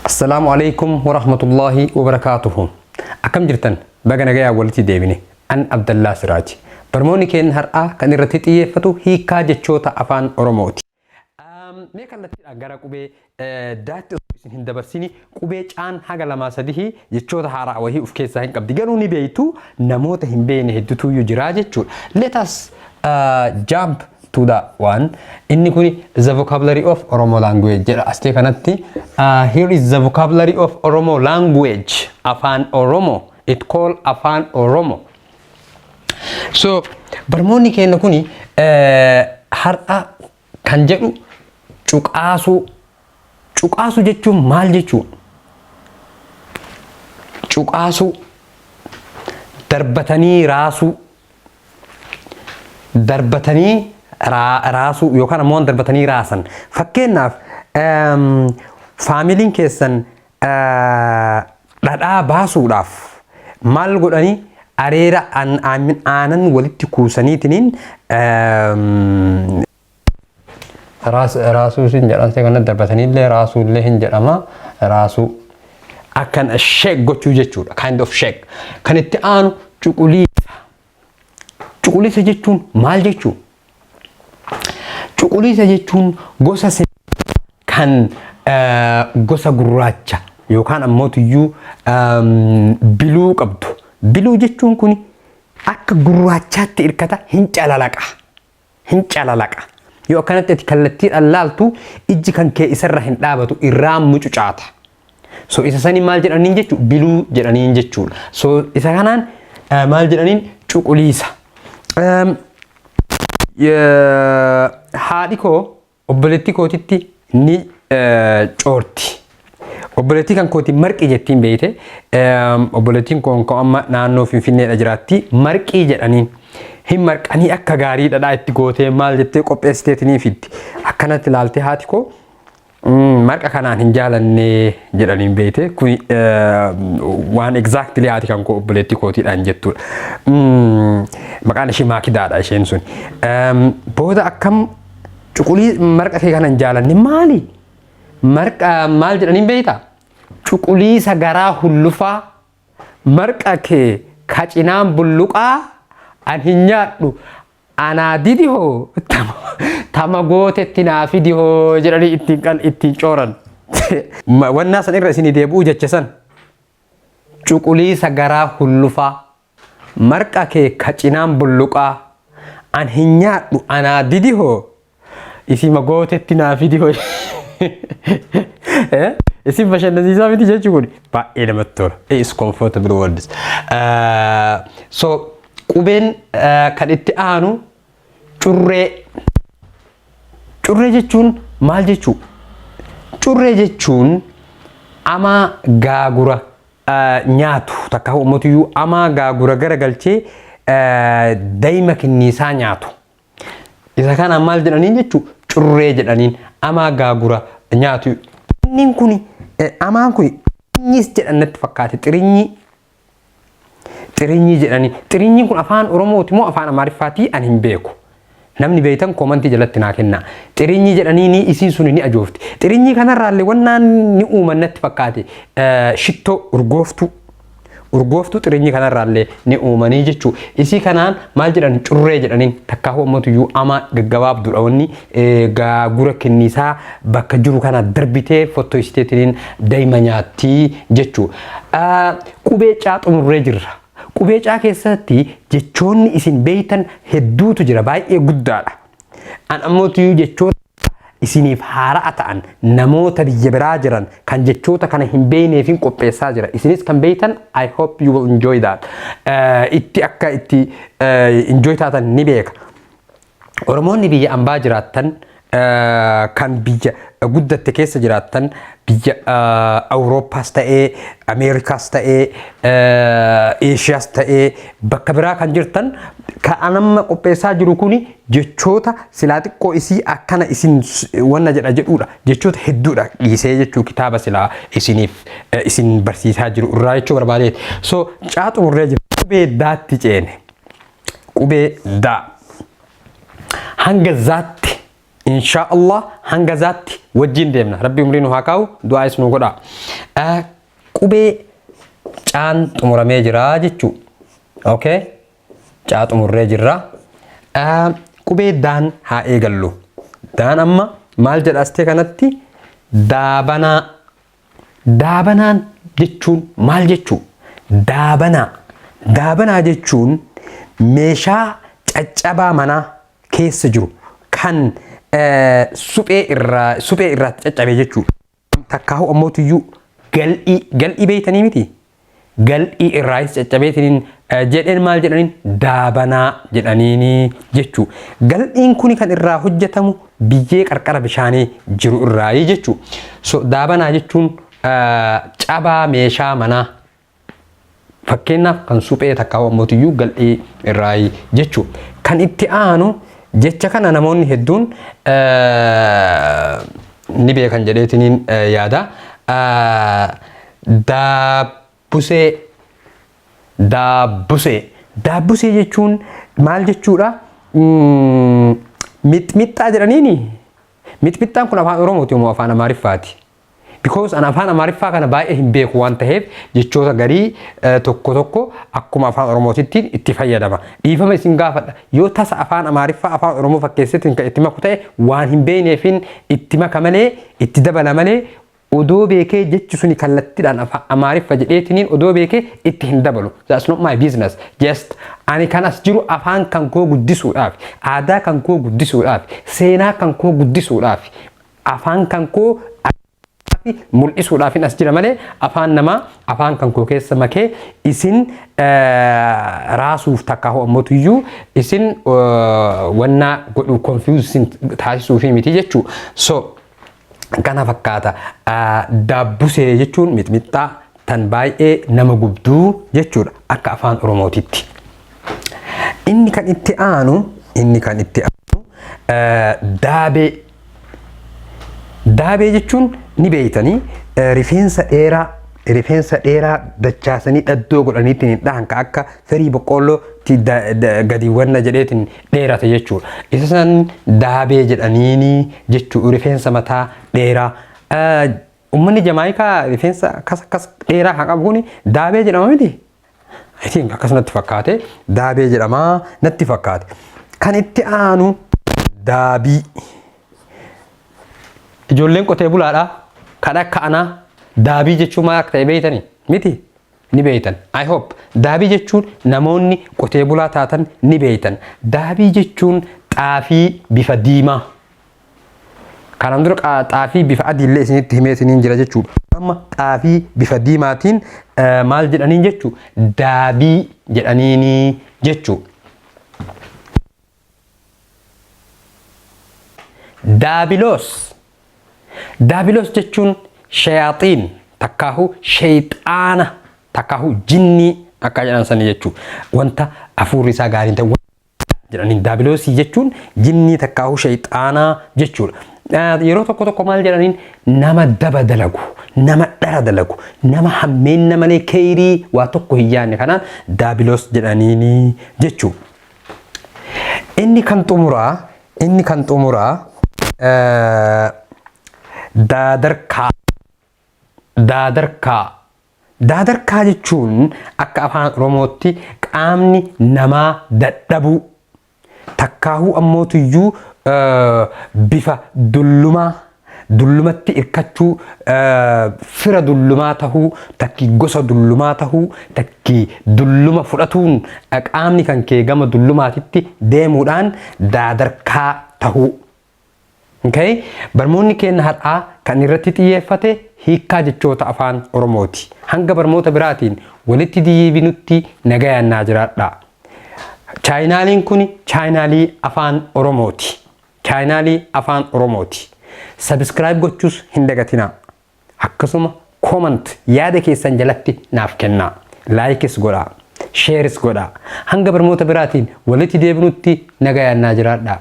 Assalaamu alaikum warahmatullaahi wabarakaatuhu. Akkam jirtan? Baga nagayaan walitti deebine. An Abdallaa Siraaji. Barmoonni keenya har'aa kan irratti xiyyeeffatu hiikkaa jechoota Afaan Oromooti. Mee kallattiidhaan gara qubee daatti osoo isin hin dabarsini, qubee caan haga lamaa sadihii jechoota haaraa wahii of keessaa hin qabdi. Garuu ni beektu, namoota hin beekne hedduutuyyuu jira jechuudha. Let us jump to that one. Inni kun "The vocabulary of Oromo language" jedha. Astee kanatti here is the vocabulary of Oromo language. Afaan Oromo. It called Afaan Oromo. So barmoonni keenya kuni har'a kan jedhu cuqaasuu. Cuqaasuu jechuun maal jechuu? Cuqaasuu, darbatanii raasuu, darbatanii raasuu yookaan ammoo darbatanii raasan. Fakkeenyaaf, faamiliin keessan dhadhaa baasuudhaaf maal godhanii? Areera aanan walitti kuusaniitiniin raasuu sin jedhan. Kana darbataniillee raasuullee hin jedhama. Raasuu akkan shake gochuu jechuudha, kind of shake. Kan itti aanu cuquliisa. Cuquliisa jechuun maal jechuu? Cuquliisa jechuun gosa kan gosa gurraacha yookaan ammoo tuyyuu biluu qabdu. Biluu jechuun kun akka gurraachaatti hirkata, hin calalaqa. Hin calalaqa. Yoo akkanatti ati kallattiidhaan laaltu, ijji kan kee isarra hin dhaabatu, irraa mucucaata. So isa sanii maal jedhaniin jechuu? Biluu jedhaniin jechuudha. So isa kanaan maal jedhaniin? Cuquliisa. Haadhi koo obboleettii kootitti ni coorti. Obboleettii kan kooti marqii jettiin beeyte. Obboleettiin koo kan amma naannoo Finfinneedha jiraatti. Marqii jedhaniin. Hin marqanii akka gaarii dhadhaa itti gootee, maal jettee qopheessiteetinii fiddi. Akkanatti ilaaltee haati koo, "Marqa kanaan hin jaalanne" jedhaniin beeyte. Kun waan exactly haati kan koo obboleettii kootiidhaan jettudha. Maqaan ishee Maakidaadha isheen sun. Booda akkam cuqulii marqa kee kana hin jaalanne, maali? Marqa maal jedhaniin beeytaa? "Cuquliisa garaa hullufaa, marqa kee kacinaan bulluqaa, an hin nyaadhu, anaa didi hoo, tama gootetti naa fidi hoo" jedhanii ittiin kan ittiin cooran. Wannaa san irra isinii deebi'uu jecha san. "Cuquliisa garaa hullufaa, marqa kee kacinaan bulluqaa, an hin nyaadhu, anaa didi hoo, isima gootetti naa fidi hoo." Isin bashannansiisaa miti jechuun kun baay'ee namatti tola. It is comfortable words. So qubeen kan itti aanu curree. Curree jechuun maal jechuu? Curree jechuun amaa gaagura nyaatu, takka ummatiyyuu amaa gaagura garagalchee daa'ima kinniisaa nyaatu. Isa kana maal jedhaniin jechuu? Curree jedhaniin, amaa gaagura nyaatu. Inni kun, amaan kun xirinyis jedhan natti fakkaate, xirinyii. Xirinyii jedhanii. Xirinyiin kun Afaan Oromooti moo Afaan Amaariffaatii, ani hin beeku. Namni beektan koomantii jalatti naa kenna. Xirinyii jedhanii ni isiin sun ni ajoofti. Xirinyii kanarraallee wannaan ni uuman natti fakkaate, shittoo urgooftuu. Urgooftuu xirinyii kanarraallee ni uumanii jechuu. Isii kanaan maal jedhan? Curree jedhaniin. Takkaa ummatuyyuu ama gaggabaabduudha, wanni gaagura kinniisaa bakka jiru kana darbitee fottoisiteetiin daa'ima nyaattii jechuu. Qubee caa xumurree jirra. Qubee caa keessatti jechoonni isin beeytan hedduutu jira, baay'ee guddaadha. An ammootiyyuu jechoota isiniif haara'a ta'an, namoota biyya biraa jiran kan jechoota kana hin beekneefin qopheessaa jira. Isinis kan beektan, I hope you will enjoy that. Itti akka itti enjoy taatan ni beeka. Oromoonni biyya ambaa jiraattan, kan biyya guddatte keessa jiraattan, biyya Awurooppaas ta'ee, Ameerikaas ta'ee, Eeshiyaas ta'ee, bakka biraa kan jirtan, kan amma qopheessaa jiru kuni jechoota silaa xiqqoo isii akkana isin wanna jedha jedhuudha. Jechoota hedduudha dhiisee jechuu, kitaaba silaa isiniif isin barsiisaa jiru irraa jechuu barbaadeeti. So caa xumurree jira. Qubee daatti ceene. Qubee daa. Hanga zaatti Insha Allah hanga zaatti wajjin deemna. Rabbi umrii nu haa kaa'u, du'aayis nu godha. Qubee caan xumuramee jira jechuu. Okay? Caa xumurree jirra. Qubee daan haa eegallu. Daan amma maal jedha astee kanatti? Daabanaa. Daabanaan jechuun maal jechuu? Daabanaa. Daabanaa jechuun meeshaa caccabaa manaa keessa jiru kan suphee irraa suphee irraatti caccabe jechuudha. Takkaahu ammootiyyuu gal'ii gal'ii beeytanii miti? Gal'ii irraayis caccabeetiniin jedheen maal jedhaniin daabanaa jedhaniini jechuu. Gal'iin kuni kan irraa hojjetamu biyyee qarqara bishaanii jiru irraayi jechuu. So daabanaa jechuun cabaa meeshaa manaa fakkeenyaaf kan suphee takkaa ammootiyyuu gal'ii irraayi jechuu. Kan itti aanu jecha kana namoonni hedduun ni beekan jedheetiniin yaada. Daabbusee. Daabbusee. Daabbusee jechuun maal jechuudha? Mixmixxaa jedhaniini? Mixmixxaan kun afaan Oromooti moo afaan Amaariffaati? Because an afaan Amaariffaa kana baay'ee hin beeku waan ta'eef jechoota garii tokko tokko akkuma afaan Oromootitti itti fayyadama. Dhiifama isin gaafadha. Yoo tasa afaan Amaariffaa afaan Oromoo fakkeesseetiin kan itti maku ta'e waan hin beekneefin itti maka malee itti dabala malee odoo beekee jechi suni kallattiidhaan afaan Amaariffa jedheetiniin odoo beekee itti hin dabalu. That's not my business. Just ani kan as jiru afaan kan koo guddisuudhaaf, aadaa kan koo guddisuudhaaf, seenaa kan koo guddisuudhaaf, afaan kan koo mul'isuudhaafin as jira malee afaan namaa afaan kan koo keessa makee isin raasuuf takka ho'ammotuyyuu isin wannaa godhu confuse taasisuufi miti jechuu. So kana fakkaata. Daabbusee jechuun mixmixxaa tan baay'ee nama gubduu jechuudha akka afaan Oromootitti. Inni kan itti aanu daabee. Daabee jechuun ni beeytanii, rifeensa dheeraa dachaasanii dhaddoo godhaniitiin hin dhahan ka akka firii boqqoollootti gadi wanna jedheetiin dheerate jechuudha. Isa san daabee jedhaniini jechuudha, rifeensa mataa dheeraa. Uummanni Jamaayikaa rifeensa akkas akkas dheeraa kan qabu kuni daabee jedhama miti? I think akkas natti fakkaate, daabee jedhamaa natti fakkaate. Kan itti aanu daabii. Ijoolleen qotee bulaadha. Kan akka anaa daabii jechuun maal akka ta'e beeytanii miti? Ni beeytan. I hope daabii jechuun namoonni qotee bulaa taatan ni beeytan. Daabii jechuun xaafii bifa diimaa. Kanaan dura xaafii bifa adiillee isinitti himee isiniin jira jechuudha. Amma xaafii bifa diimaatiin maal jedhaniin jechuu? Daabii jedhaniini jechuu. Daabiloos. Daabiloos jechuun shayaaxiin takkaahu sheexaana takkaahu jinnii akka jedhan sanii jechuudha. Wanta hafuurri isaa gaarii hin ta'e jedhaniin daabiloosii jechuun jinnii takkaahu sheexaanaa jechuudha. Yeroo tokko tokko maal jedhaniin? Nama daba dalagu, nama dhara dalagu, nama hammeenna malee keeyrii waa tokko hin yaadne kanaan daabiloos jedhaniini jechuudha. Inni kan xumuraa daadarkaa. Daadarkaa. Daadarkaa jechuun akka afaan Oromootti qaamni namaa dadhabuu takkaahuu ammootuyyuu bifa dullumaa dullumatti irkachuu, fira dullumaa tahuu, takki gosa dullumaa tahuu, takki dulluma fudhatuun qaamni kan kee gama dullumaatitti deemuudhaan daadarkaa tahuu. Okay? Barmoonni keenya har'aa kan irratti xiyyeeffate hiikkaa jechoota afaan Oromooti. Hanga barmoota biraatiin walitti deebinutti nagayaan naa jiraadhaa. Chaayinaaliin kun chaayinaalii afaan Oromooti. Chaayinaalii afaan Oromooti. Subscribe gochuus hin dagatinaa. Akkasuma comment yaada keessan jalatti naaf kennaa. Like is godhaa. Share is godhaa. Hanga barmoota biraatiin walitti deebinutti nagayaan naa jiraadhaa.